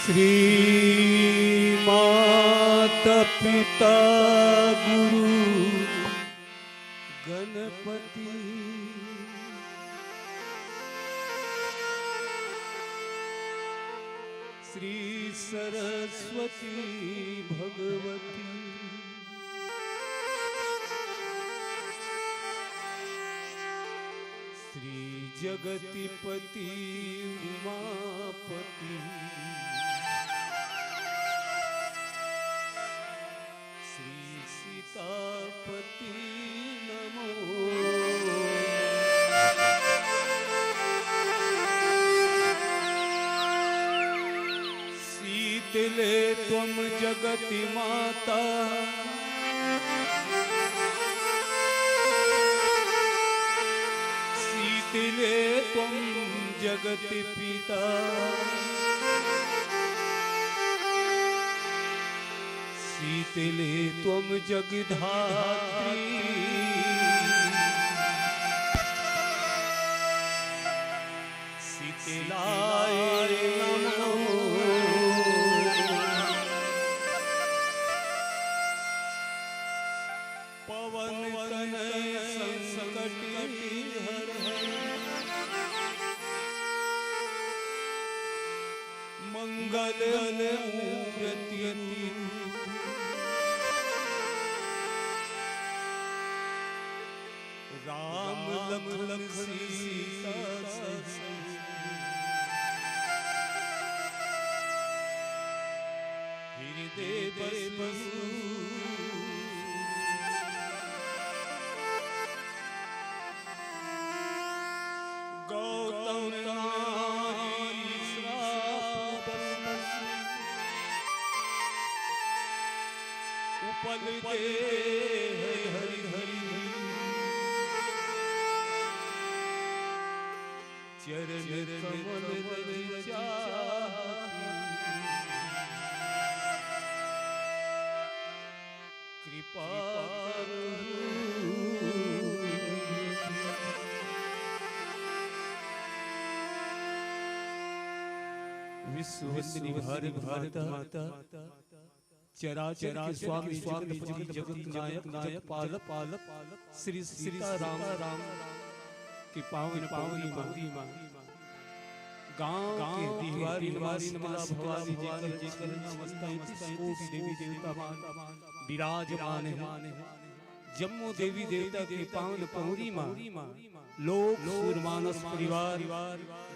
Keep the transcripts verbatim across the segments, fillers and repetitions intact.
श्री माता पिता गुरु गणपति, श्री सरस्वती भगवती, श्री जगतिपति उमापति, श्री सीतापति नमो। शीतले त्वं जगति माता, शीतले त्वं जगति पिता, शीतले त्वं जगद्धात्री। शीतलाय नमो। पवन तनय संकट हर, मंगल मूरति। राम लखन सीता सहित, हृदय बसहु। गौतम नारी श्राप बस, उपल देह धरि धरि, चरण कमल रज चापि। कृपा करहु। विश्व वंदनी भारत माता, चराचर के स्वामी, जगत नायक, जगत पालक, श्री सीताराम के पावन पावन पौड़ी मा गांव के दिहवारी निवासी भवानी जेकर चरण अवस्था में तैंतीस कोटि देवी देवता मान विराजमान है। जम्मो देवी देवता के पावन पौड़ी मा लोक सुरमानस परिवार,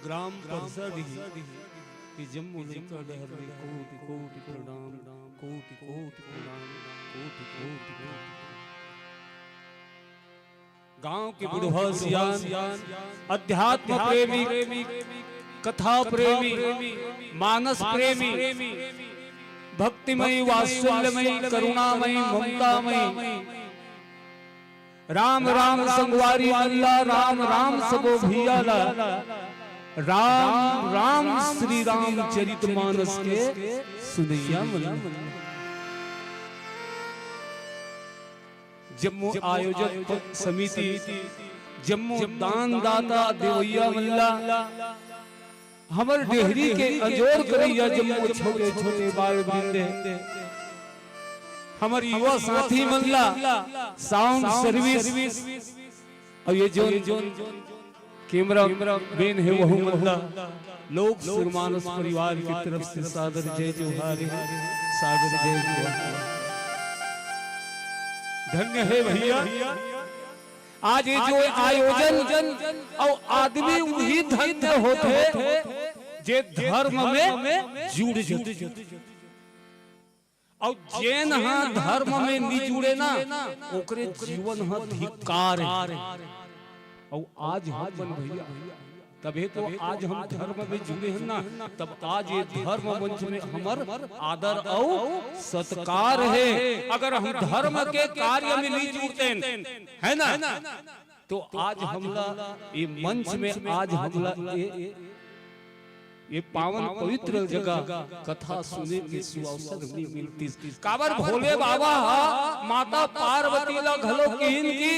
ग्राम परिषद ही के जम्मो लइका डहर ले कोटि कोटि प्रणाम, कोटि कोटि प्रणाम, कोटि कोटि प्रणाम। गांव के बुढ़वा सियान, अध्यात्म प्रेमी, कथा प्रेमी, मानस प्रेमी, भक्तिमयी, वात्सल्यमयी, करुणामयी, ममतामयी, राम राम संगवारी मन ला, राम राम सबो भैया ला, राम राम श्री रामचरित मानस के सुनैया मन ला। जम्मो आयोजक समिति, जम्मो दानदाता देवैया मन ला, हमर डेहरी के अंजोर करइया जम्मो छोटे छोटे बाल वृंद हे, हमर युवा साथी मन ला, साउंड सर्विस अउ ये जोन कैमरा मैन हे वहू मन ला, लोक सुरमानस परिवार के तरफ से सादर जय जोहार हे, सादर जय जोहार। धन्य हे भैया, आज ये जो आयोजन अउ आदमी उही धन्य होथे जे धर्म में जुड़ जथे। अउ जेन ह धर्म में नी जुड़े ना, ओकरे जीवन ह धिक्कार हे। अउ आज हमन भैया, तभे तो आज हम धर्म में जुड़े हन ना, तब आज ये धर्म मंच में हमर आदर अउ सत्कार हे। अगर हम धर्म के कार्य में नी जुड़तेन, है ना, तो आज हमला ये मंच में, आज हमला ये, ये पावन पवित्र जगह कथा सुने के सुअवसर नी मिलतिस। काबर भोले बाबा ह माता पार्वती ला घलो किहिन कि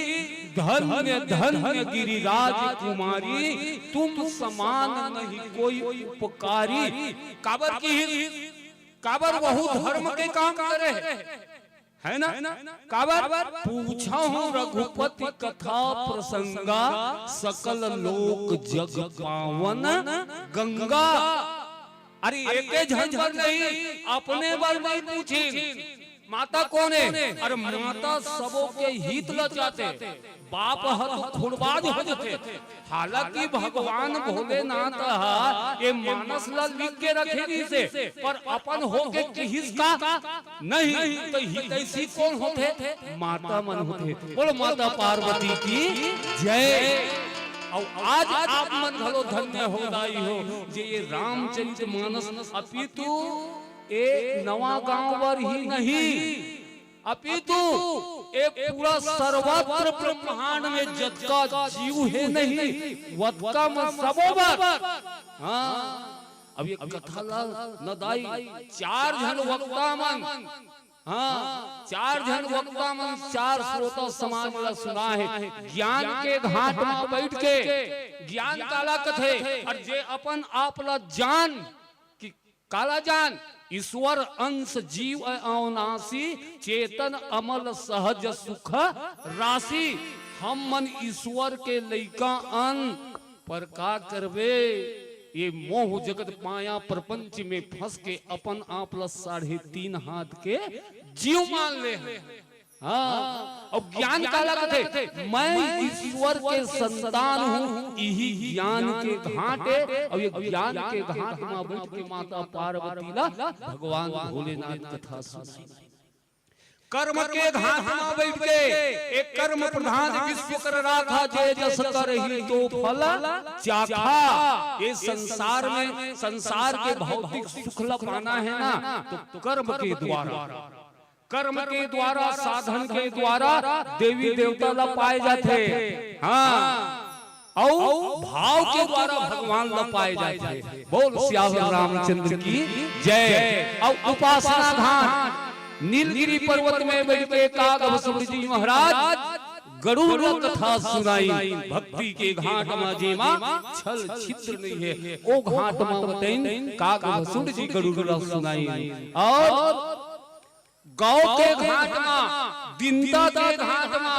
धन्य धन्य गिरिराज कुमारी, तुम समान नहीं कोई उपकारी। काबर की, काबर वहू धर्म के काम करे हे, है ना? काबर? पूछहु रघुपति कथा प्रसंगा, सकल लोक जग पावन गंगा। अरे एके झन बर नहीं, अपने बर नहीं पूछिन। माता कोन हे? अरे माता सबो के हित ल चाहथे। बाप ह तो खुड़बाज हो जाथे। हालांकि भगवान भोलेनाथ ह ये मानस ल लिख के रखे रहिसे, पर अपन होके किहिस का? नहीं। तो हितैषी कोन होथे? माता मन होथे। बोलो माता पार्वती की जय। अउ आज आप मन घलो धन्य हो दाई हो, जे ये रामचरित मानस अपितु ए नवा गांव बर ही नहीं, अपितु ए पूरा सर्वत्र ब्रह्मांड में जतका जीव हे नहीं, वतका मन सबो बर। हाँ, अब ये कथा ला न दाई, चार झन वक्ता मन, हाँ, चार झन वक्ता मन, चार श्रोता समाज ला सुनाय हे। ज्ञान के घाट मा बइठ के ज्ञान काला कथे, अउ जे अपन आप ला जान कि काला जान, ईश्वर अंश जीव अवनाशी, चेतन अमल सहज सुख राशि। हम मन ईश्वर के लइका अन, पर का करबे, ये मोह जगत माया प्रपंच में फंस के अपन आप ला साढ़े तीन हाथ के जीव मान ले हन। हाँ, अउ ज्ञान काला कथे? मैं ईश्वर के संतान हूँ, इही ज्ञान के घाट हे। अउ ये ज्ञान के घाट मा बइठ के माता पार्वती ला भगवान भोलेनाथ कथा सुनाय। कर्म के घाट मा बइठ के एक कर्म प्रधान विश्व कर राखा, जे जस करही तो फल चाखा। ये संसार में, संसार के भौतिक सुख ला पाना हे ना, तो कर्म के द्वारा, कर्म के द्वारा, साधन के द्वारा देवी देवता ला पाए जाथे। हाँ, अउ भाव के द्वारा भगवान ला पाए जाथे। बोल सियावर रामचंद्र की जय। अउ उपासना धाम नीलगिरी पर्वत में बइठ के काग भसुंड जी महाराज गरुड़ ला कथा सुनाइन। भक्ति के घाट मा जेमा छल छिद्र नहीं हे, ओ घाट मा बतइन काग भसुंड जी गरुड़ ला सुनाइन। अउ गौ के घाट मा, दीनता के घाट मा,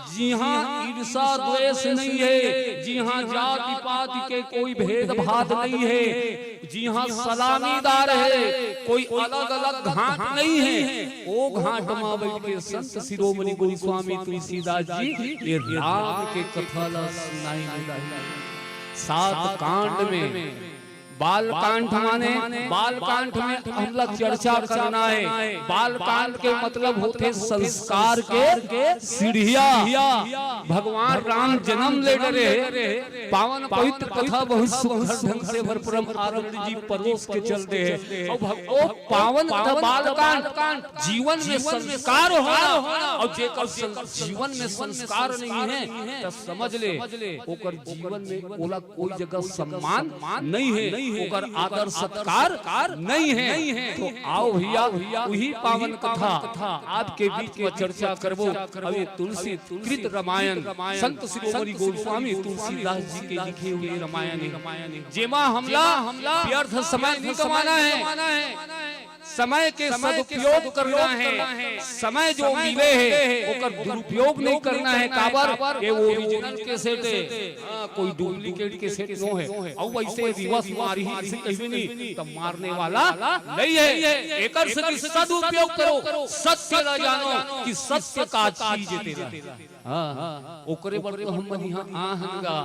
जिहाँ ईर्षा द्वेष नहीं हे, जिहाँ जाति पाति के कोई भेदभाव नहीं हे, जिहाँ सलामीदार हे, कोई अलग-अलग घाट नहीं हे, ओ घाट मा बइठ के संत शिरोमणि गोस्वामी तुलसीदास जी ये राम के कथा ला सुनाइन हे। सात कांड में बाल कांड माने, बाल कांड में हमला चर्चा करना हे। बाल कांड के मतलब होथे संस्कार के सीढ़िया। भगवान राम जन्म ले डरे हे, पावन पवित्र कथा बहुत सुघर ढंग से हमर परम आदरणीय जी परोस के चल दे हे। अउ भग-, ओ पावन कथा बाल कांड, जीवन में संस्कार होना, अउ जेकर सं-, जीवन में संस्कार नहीं हे, त समझ ले, ओकर जीवन में ओला कोई जगह सम्मान नहीं हे, ओकर आदर सत्कार नहीं हे। तो आओ भैया, उही पावन कथा आपके बीच में चर्चा करबो। अभी तुलसी कृत रामायण, संत शिरोमणि गोस्वामी तुलसीदास जी के लिखे हुए रामायण हे, जेमा हमला व्यर्थ समय नहीं गंवाना हे। समय के सदुपयोग करना हे, समय जो मिले हे, ओकर दुरुपयोग नहीं करना हे। काबर? ये original cassette हे, हाँ, कोई duplicate cassette नो हे। अउ वैसे reverse मारही, इसे कहीं नहीं, तब मारने वाला नहीं हे। एकर से सदुपयोग करो, सत्य ला जानो कि सत्य का चीज तेरा। हाँ, ओकरे बर तो हम मन इहाँ आ हन गा।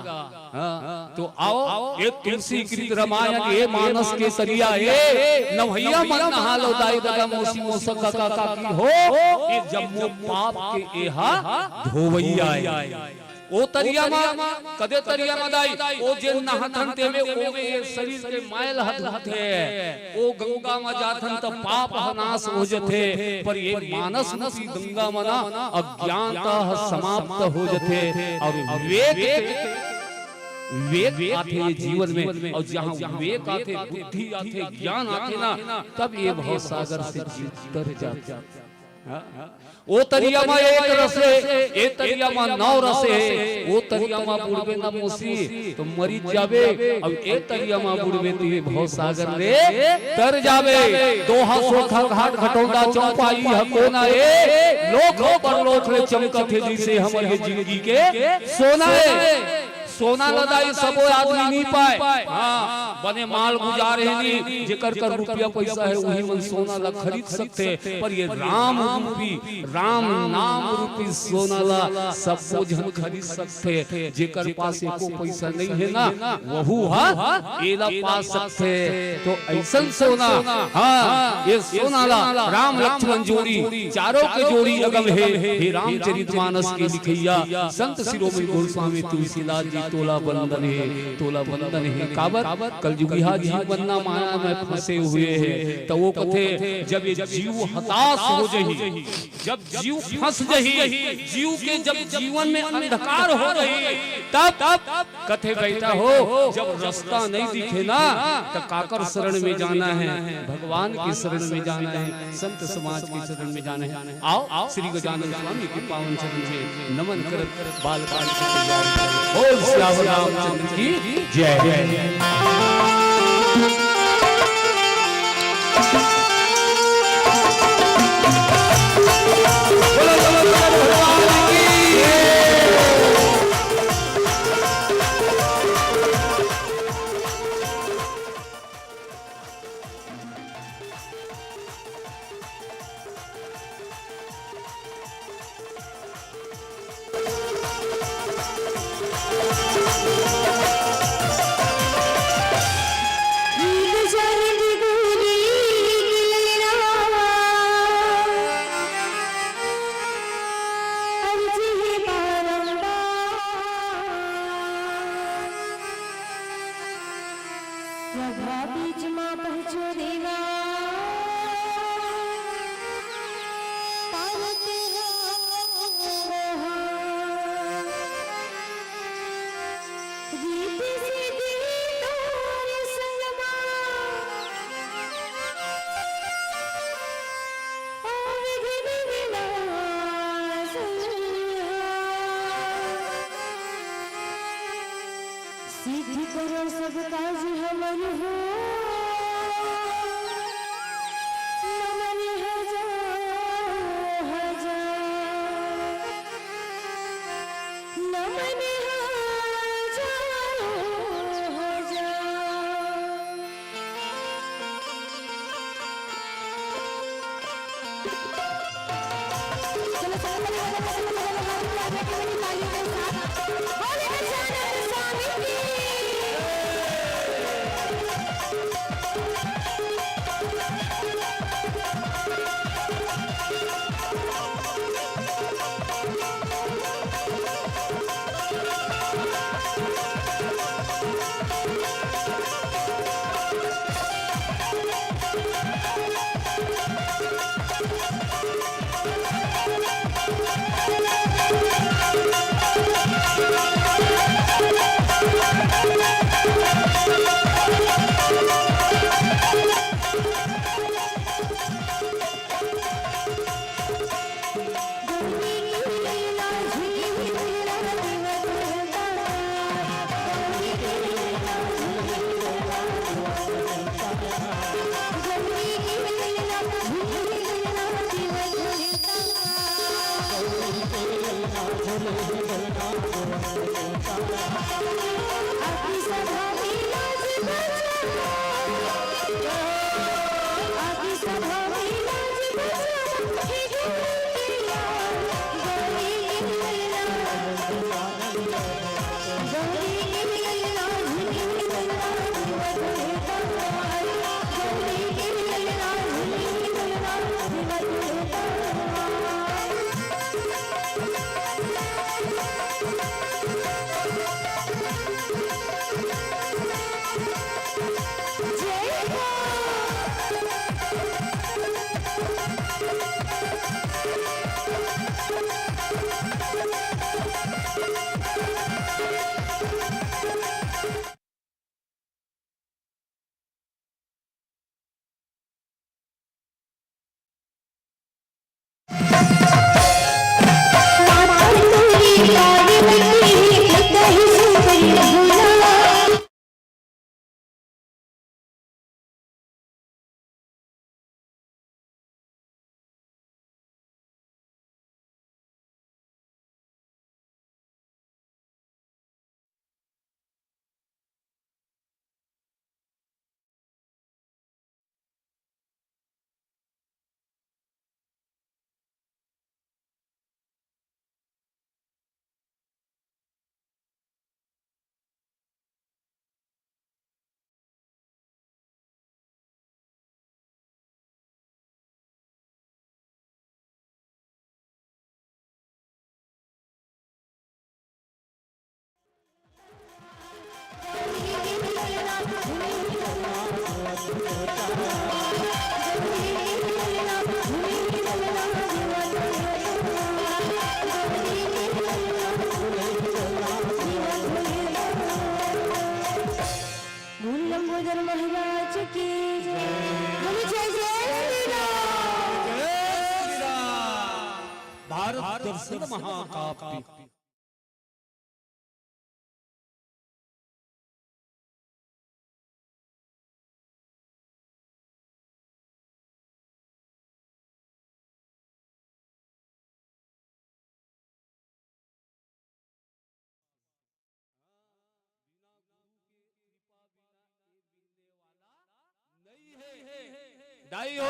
हाँ, तो आओ, ये तुलसी कृत रामायण, ये मानस के तरिया, ये नवैया मन नहा लो, दाई ददा मौसी मौसा काका काकी हो, ये जम्मो पाप के एहा धोवैया हे। ओ तरिया मा, कदे तरिया मा दाई, ओ जेन नहाथन तेमे, ओ ये शरीर के मैल ह धोथे। ओ गंगा म जाथन त पाप ह नाश हो जथे, पर ये मानस रूपी गंगा म ना अज्ञानता ह समाप्त हो जथे अउ विवेक, विवेक आथे ये जीवन में। अउ जहाँ विवेक आथे, बुद्धि आथे, ज्ञान आथे ना, तब ये भव सागर से जी तर जाथे। हाँ? ओ तरिया म एक रस हे, ए तरिया म नौ रस हे। ओ तरिया म बुड़बे न मोसी, त मरी जाबे। अब ए तरिया म बुड़बे, त भव सागर ले तर जाबे। दोहा सोरठा घाट घटौंदा चौपाई ह कोना ए, लोक अउ परलोक ले चमकत हे, जइसे हमर ये जिनगी के सोना ए। सोना ल दाई सबो आदमी नी पाय। हाँ, बने माल गुजार हे नी, जेकर कर रुपया पइसा हे, उही मन सोना ल खरीद सकथे, पर ये राम रूपी, राम नाम रूपी सोना ल सबो झन खरीद सकथे। जेकर पास एको पइसा नइ हे ना, वहू ह एला पा सकथे। तो अइसन सोना, हाँ, ये सोना ल राम लक्ष्मण जोड़ी, चारों के जोड़ी अगम हे। हे रामचरित मानस के लिखइया संत शिरोमणि गोस्वामी तुलसीदास जी, तोला वंदन हे, तोला वंदन हे। काबर? कलजुगिहा जीव मन ना माया में फंसे हुए हे। त ओ कथे, जब ये जीव हताश हो जही, जब जीव फंस जही, जीव के जब जीवन में अंधकार हो जही, तब कथे, बेटा हो, जब रस्ता नइ दिखे ना, त काकर शरण में जाना हे? भगवान के शरण में जाना हे, संत समाज के शरण में जाना हे। आओ, श्री गजानन स्वामी के पावन चरण में नमन करत बालकान के तैयारी करें। बोल सियावर रामचंद्र की जय। बोलो, बोलो, शंकर भगवान की। सभा बीच मा पहुँचो देवा, पावत हो। रीति सिद्धि तोर संग मा, ओ विघ्न विनाशक। सिद्धि करो सब काज हमर हो, नमन हजार हजार, नमन हजार हजार। भूल लंबोदर महाराज की जय। बोलो जय जय श्री राम। जय श्री राम। भारत दर्शन महाकाव्य। दाई हो,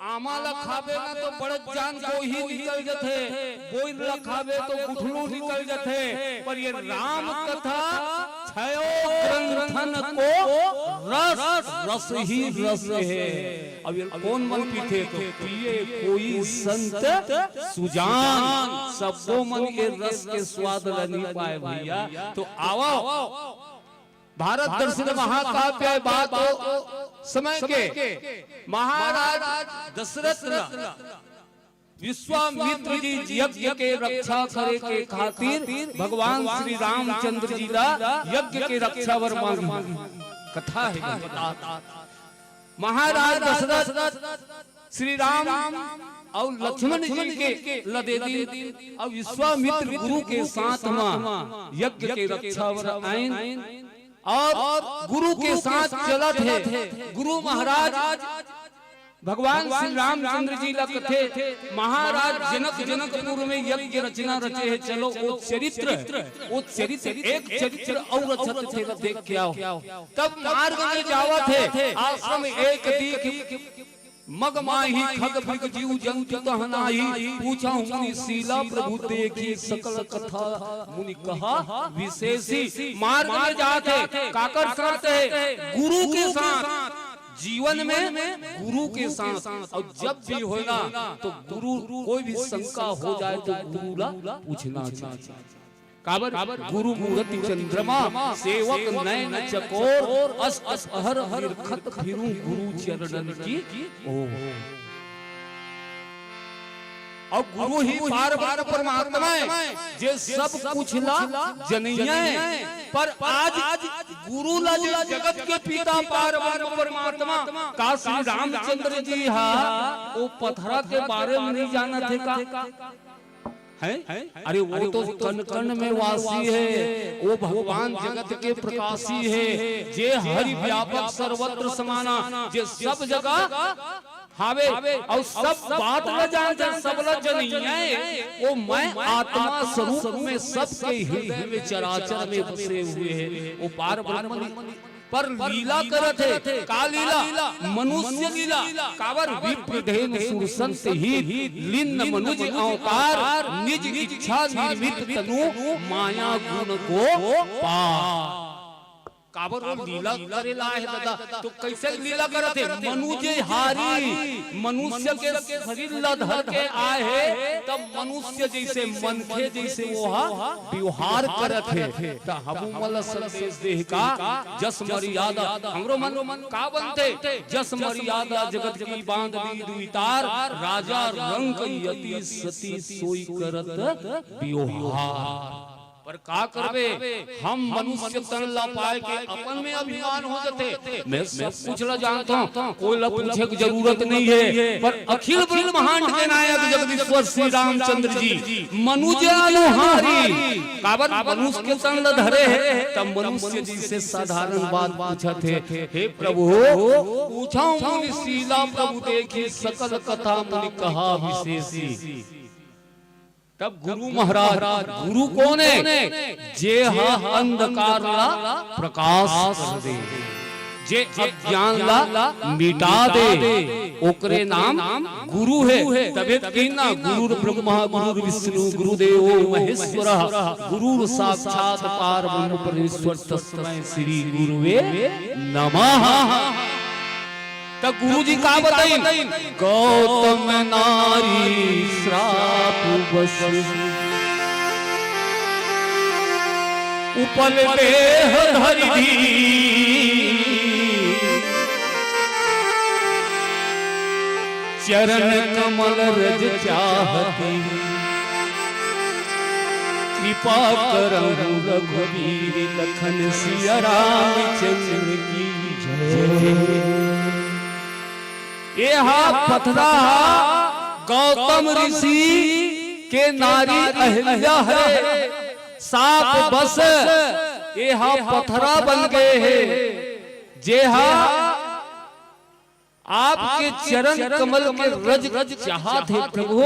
आमा ला खाबे ना तो बड़द जान गोही निकल जथे, बोइर ला खाबे तो गुठलू निकल जथे, पर ये राम कथा छयो ग्रंथन को रस, रस ही रस है। अब ये कोन मन पीथे? तो पिए कोई संत सुजान, सबो मन ये रस के स्वाद ला नहीं पाए भैया। तो आवो, भारत दर्शन महाकाव्य बात समय के महाराज दशरथ ला विश्वामित्र जी यज्ञ के रक्षा करे के खातिर भगवान श्री रामचंद्र जी ला यज्ञ के रक्षा बर मांगी। कथा है। महाराज दशरथ श्री राम अउ लक्ष्मण जी के ला दे दिन अउ विश्वामित्र गुरु के साथ म यज्ञ के रक्षा बर आइन अउ गुरु के साथ चलत हे। गुरु महाराज भगवान श्री रामचंद्र जी ला कथे, महाराज जनक जनकपुर में यज्ञ रचना रचे हे, चलो वो चरित्र, वो चरित्र, एक चरित्र अउ रचत हे, देख के आओ। तब मार्ग में जावत हे, आश्रम एक दीख, मग माही खग मृग जीव जंतु तह नाही, पूछा मुनि शीला प्रभु देखी सकल कथा मुनि कहा विशेषी। मार्ग में जात हे, काकर साथ हे? गुरु के साथ। जीवन में गुरु के साथ। अउ जब भी होय ना तो गुरु, कोई भी शंका हो जाए तो गुरु ला पूछना चाहिए। काबर? गुरु मूरति चंद्रमा, सेवक नैन चकोर, अस अस पहर निरखत फिरूं गुरु चरणन की ओर। अउ गुरु ही पार ब्रह्म परमात्मा हे, जे सब कुछ ला जनइया हे। पर आज गुरु ला जे जगत के पिता पार ब्रह्म परमात्मा, का श्री रामचंद्र जी हा वो पथरा के बारे में नहीं जानत हे का? हैं? अरे वो तो कण कण में वासी हे, वो भगवान जगत के प्रकाशी हे, जे हरि व्यापक सर्वत्र समाना, जे सब जगह हावे, अउ सब बात ल जानथे, सब ल जनइया हे। वो मैं आत्मा स्वरूप में सबके हृदय में चराचर में बसे हुए हे। वो पार ब्रह्म पर लीला करत हे। का लीला? मनुष्य लीला। काबर? विप्र धेनु सुर संत हित, लीन मनुज अवतार, निज इच्छा निर्मित तनु, माया गुण को पार। काबर वो लीला करे ला हे दादा, तो कैसे लीला करत हे? मनुज हारी, मनुष्य के शरीर ला धर के आए हे, तब मनुष्य जैसे, मनखे जैसे वो हा व्यवहार करत हे। त हमू मन ला संदेश देहे का, जस मर्यादा, हमरो मन का बनथे, जस मर्यादा जगत की बांध ली दुई तार, राजा रंक यति सती सोई करत व्यवहार। पर का करबे, हम मनुष्य तन ला पाए के अपन में अभिमान हो जथे। मैं सब कुछ ला जानत हूँ, कोई ला पूछे के जरूरत नहीं हे। पर अखिल ब्रह्मांड के नायक जगदीश्वर श्री रामचंद्र जी मनुज अनुहारी, काबर मनुष्य के तन ला धरे हे, तब मनुष्य जी से साधारण बात पूछत हे, हे प्रभु, पूछा मुनि शीला प्रभु देखी, सकल कथा मुनि कहा विशेषी। तब गुरु महाराज, गुरु कोन हे? जे हा अंधकार ला प्रकाश कर दे, जे अज्ञान ला मिटा दे, ओकरे नाम गुरु हे। तबे तो कहिन ना, गुरुर्ब्रह्मा गुरुर्विष्णु गुरुदेवो महेश्वर, गुरुर साक्षात पार ब्रह्म परमेश्वर, तस्मै श्री गुरुवे नमः। त गुरुजी का बताइन? गौतम नारी श्राप बस, उपल देह धरि दीन। चरण कमल रज चाहती, कृपा करहु रघुबीर लखन सिया रामचंद्र की जय। एहा पथरा गौतम ऋषि के नारी अहिल्या हे, साप बस एहा पथरा बन गए हे, जेहा आपके चरण कमल के रज चाहत हे प्रभु,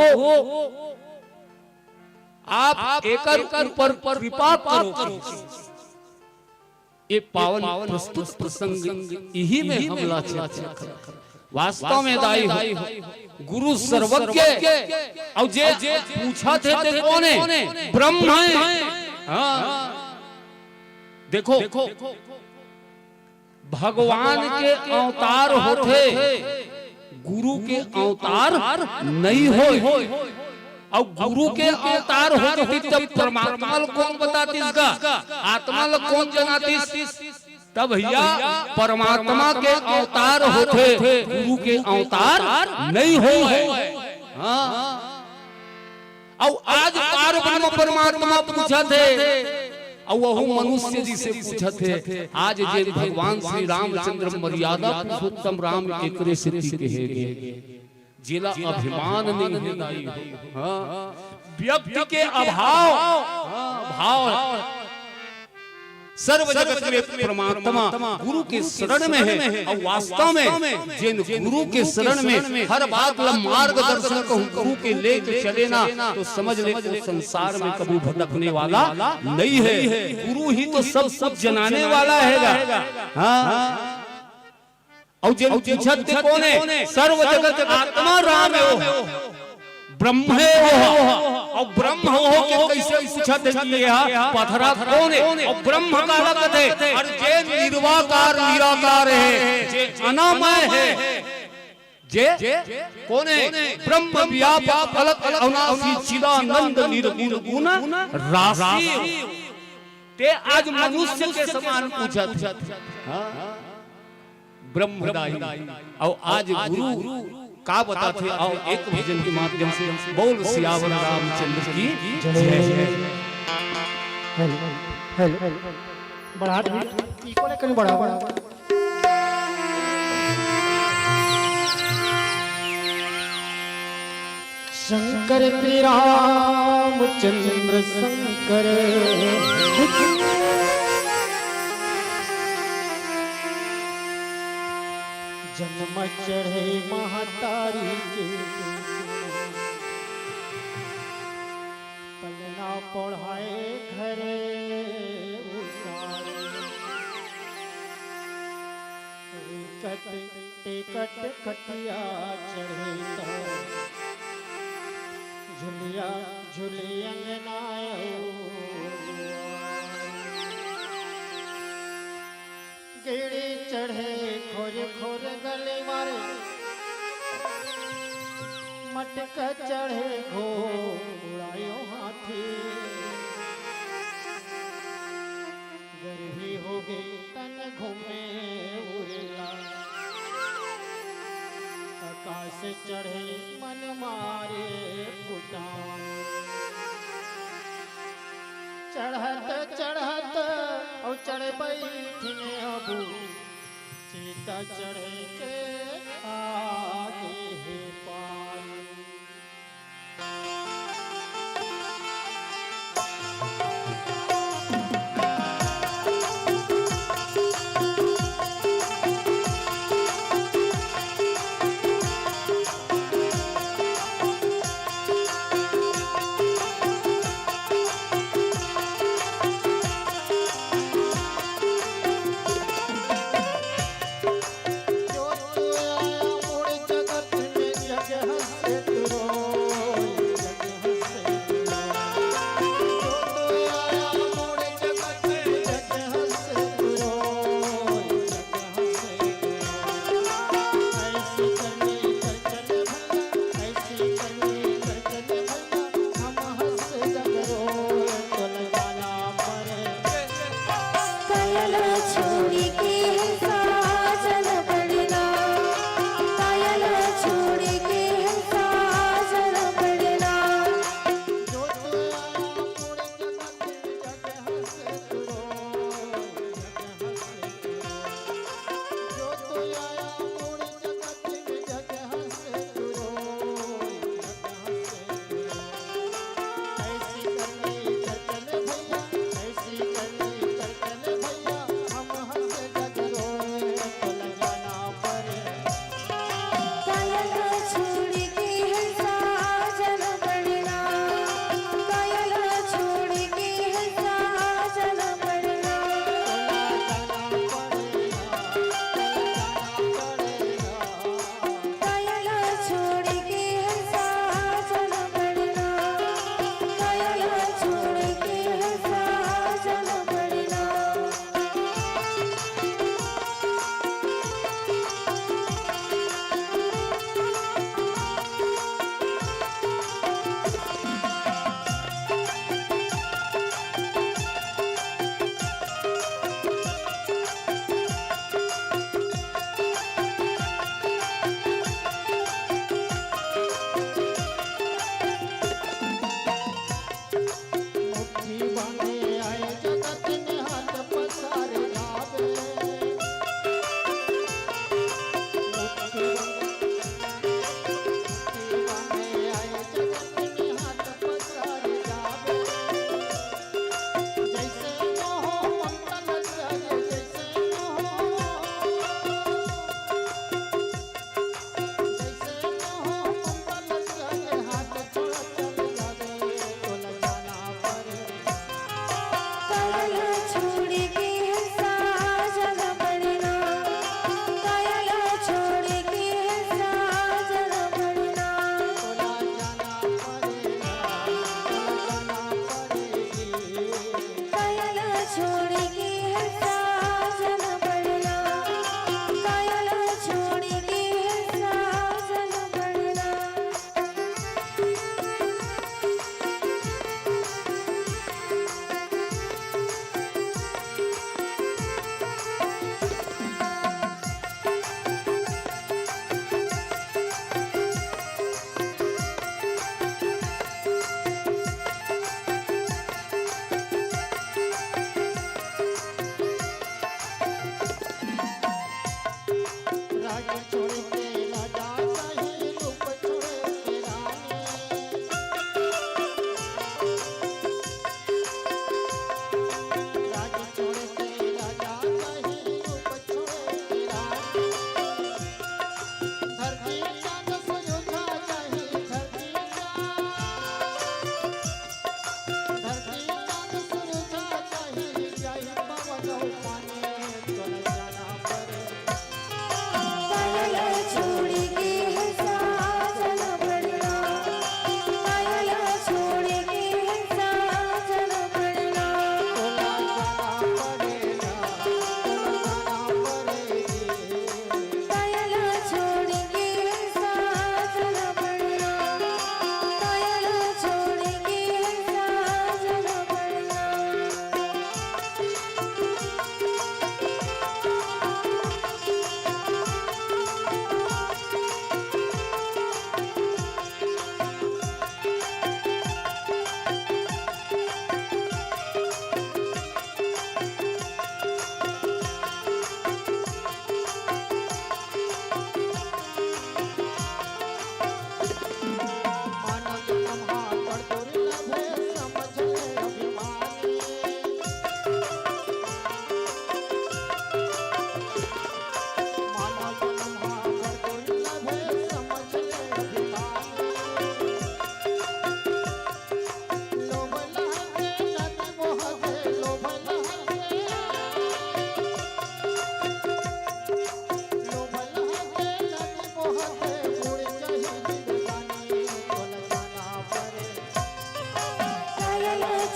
आप एकर ऊपर कृपा करो। ये पावन प्रस्तुत प्रसंग इही में हमला चेत। वास्तव में दाई हो, गुरु सर्वज्ञ, अउ जे पूछत हे ते कोन हे? ब्रह्म हे। हाँ। देखो, भगवान के अवतार होथे, गुरु के अवतार नइ होय। अउ गुरु के अवतार होतिस तब परमात्मा ल कोन बतातिस गा? आत्मा ल कोन जनातिस? तब भैया, परमात्मा के अवतार होथे, गुरु के अवतार नइ होय। हाँ। अउ आज पार ब्रह्म परमात्मा पूछत हे, अउ वहू मनुष्य जी से पूछत हे। आज जेन भगवान श्री रामचंद्र मर्यादा पुरुषोत्तम राम एकरे सेती कहे गे, जेला अभिमान नइ हे दाई हो। हाँ। व्यक्ति के अभाव, हाँ, भाव। सर्व जगत में परमात्मा गुरु के शरण में हे, अउ वास्तव में जेन गुरु के शरण में हर बात ला मार्गदर्शन कहूँ गुरु के लेके चले ना, तो समझ ले वो संसार में कभू भटकने वाला नइ हे। गुरु ही तो सब कुछ जनाने वाला हे गा। हाँ। अउ जेन पूछत ते कोन हे? सर्व जगत आत्मा राम हे, ब्रह्म हे वो। अउ ब्रह्म हो के कइसे पूछत हे कि एहा पथरा कोन हे? अउ ब्रह्म काला कथे? अरे जे निर्वाकार निराकार हे, जे अनामय हे, जे कोन हे? ब्रह्म व्यापक अलख अविनाशी चिदानंद निर्गुण गुण राशि। ते आज मनुष्य के समान पूछत हे। हाँ। ब्रह्मदायी। अउ आज गुरु का बताथे, अउ एक भजन के माध्यम से बोल सियावर रामचंद्र की जय। हेलो, हेलो, बढ़ा दे, इको ले कहीं बढ़ा, बढ़ा। शंकर श्री रामचंद्र शंकर। जन्म चढ़े महतारी के, पलना पढ़ाए घरे उसारे। टिकट, टिकट खटिया चढ़े त, झुलिया झुली अंगना अउ दुआर। गेड़ी चढ़े खोर खोर गली मारे, मटका चढ़े घोड़ायो हाथी। गर्भी होगे तन घूमे उड़ला, आकाश चढ़े मन मारे फुटान। चढ़त चढ़त अउ चढ़ बैठिन अबू, सीता चढ़े के आगे हे पार।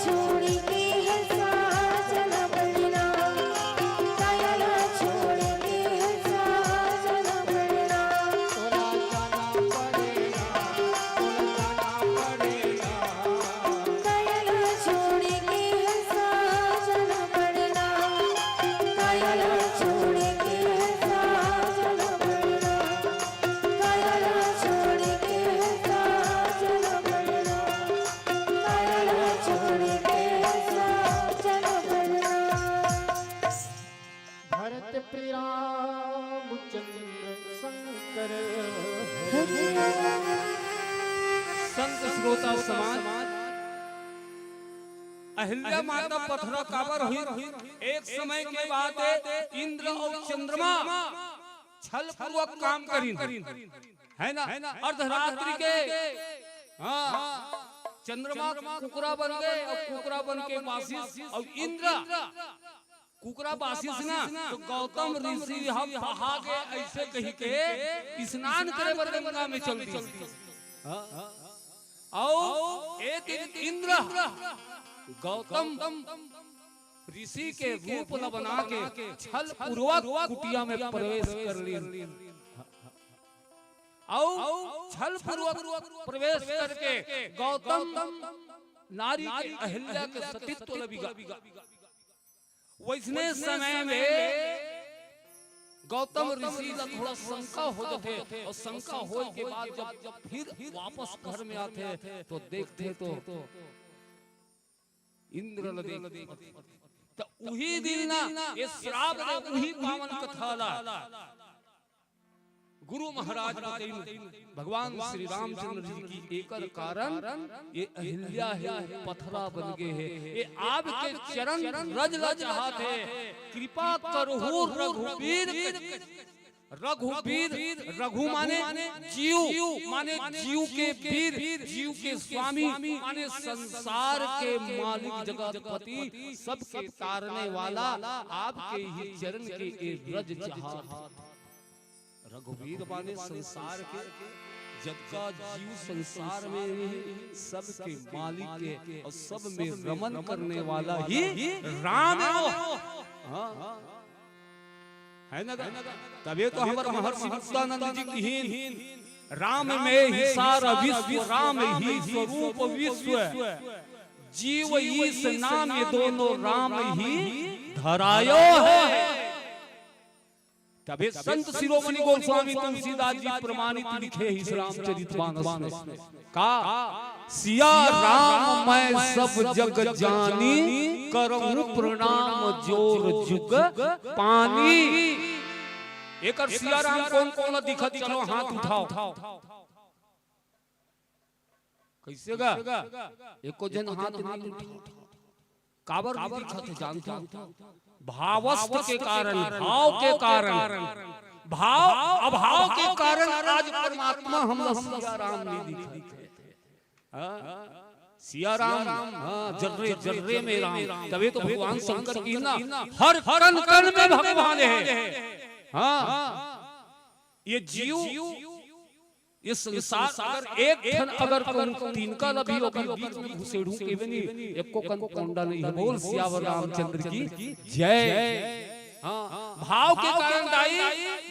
छोड़ के है साजन बरना, काया ला छोड़ के है साजन बरना। काया ला छोड़ के है साजन बरना, काया ला छोड़ के है साजन बरना, काया ला छोड़ के है साजन बरना। भरत प्रिय रामचंद्र शंकर। संत श्रोता समाज, अहिल्या माता पथरा काबर हुई? एक समय के बात है, इंद्र और चंद्रमा छल पूर्वक काम करिन, है ना? अर्धरात्रि के, हाँ, चंद्रमा कुकरा बन गए और कुकरा बन के बासिस और इंद्र कुकरा बासिस ना, तो गौतम ऋषि ह पहा के ऐसे कही के स्नान करे बर गंगा में चल दी। हाँ। और एक दिन इंद्र गौतम ऋषि के रूप ल बना के छल पूर्वक कुटिया में प्रवेश कर ली। और छल पूर्वक प्रवेश करके गौतम नारी के अहिल्या के सतीत्व ल बिगा। वैसने समय में गौतम ऋषि ला थोड़ा शंका हो जाथे और शंका होए के बाद जब फिर वापस घर में आथे तो देखथे तो इंद्र ल देख, तो उही दिन ना ये श्राप दे, उही पावन कथा ला गुरु महाराज बतइन, भगवान श्री रामचंद्र जी की एकर कारण ये अहिल्या हे पथरा बन गे हे। ये आपके चरण रज ल चाहत हे, कृपा करहु रघुबीर। रघुबीर, रघु माने जीव, माने जीव के बीर, जीव के स्वामी, माने संसार के मालिक, जगतपति, सबके तारने वाला, आपके ही चरण के ये रज चाहत। रघुबीर माने संसार के जतका जीव संसार में हे, सबके मालिक हे और सब में रमन करने वाला ही राम हे वो। हाँ। है ना गा? तभे तो हमर महर्षि मुक्तानंद जी किहिन, "राम में ही सारा विश्व, राम ही स्वरूप विश्व, जीव ईश नाम दोनों राम ही धरायो है।" तभे संत शिरोमणि गोस्वामी तुलसीदास जी प्रमाणित लिखे हे इस रामचरित मानस में, का, "सिया राम मैं सब जग जानी, करहूँ प्रणाम जोर जुग पानी।" एकर सिया राम कोन कोन ला दिखत, चलो हाथ उठाओ। कैसे गा? एको झन हाथ नहीं उठा। काबर नहीं दिखत हे जानथो? भावस्थ के कारण, भाव के कारण, भाव अभाव के कारण आज परमात्मा हमला सिया राम नहीं दिखत हे। हाँ? सिया राम, हाँ, जर्रे जर्रे में राम। तभे तो भगवान शंकर किहिन ना, "हर कण कण में भगवान हे।" हाँ, ये जीव ये संसार अगर एक ठन अगर कहूँ तिनका ल भी ओकर बीच में घुसेड़हूँ कहिबे नी, एको कन कोंडा नहीं हे। बोल सियावर रामचंद्र की जय। हाँ, भाव के कारण दाई,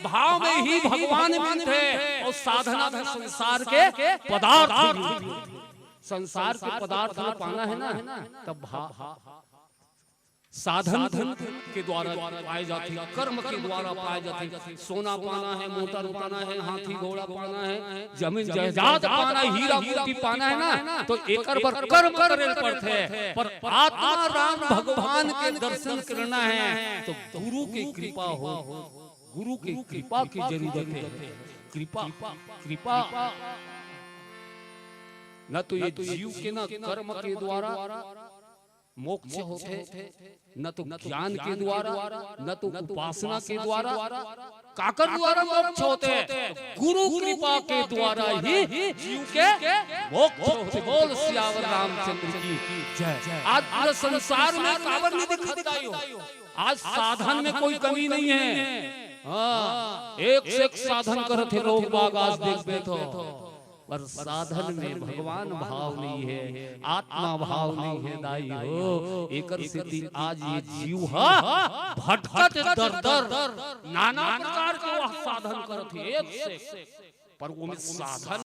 भाव में ही भगवान मिलथे और साधना में संसार के पदार्थ मिलथे। संसार के पदार्थ ल पाना हे ना, तब भा-, साधन धन के द्वारा पाए जाथे, कर्म के द्वारा पाए जाथे। सोना पाना हे, मोटर पाना हे, हाथी घोड़ा पाना हे, जमीन जायदाद पाना हे, हीरा मोती पाना हे ना, तो एकर बर कर्म करे ल पड़थे। पर आत्मा राम भगवान के दर्शन करना हे, तो गुरु के कृपा हो, गुरु के कृपा के जरूरत हे। कृपा, कृपा न तो ये जीव के ना कर्म के द्वारा मोक्ष होथे, न तो ज्ञान के द्वारा, न तो उपासना के द्वारा। काकर द्वारा मोक्ष होथे? गुरु कृपा के द्वारा ही जीव के मोक्ष होथे। बोल सियावर रामचंद्र की जय। आज पूरा संसार में काबर नहीं दिखत दाई हो? आज साधन में कोई कमी नहीं हे। हाँ, एक से एक साधन करत हे लोग बाग, आज देखबे तो। पर साधन में भगवान भाव नहीं है, आत्मा भाव नहीं है दाई हो। एकर सेती आज ये जीव ह भटकत दर दर, नाना प्रकार के वह साधन करत हे एक से, पर वो में साधन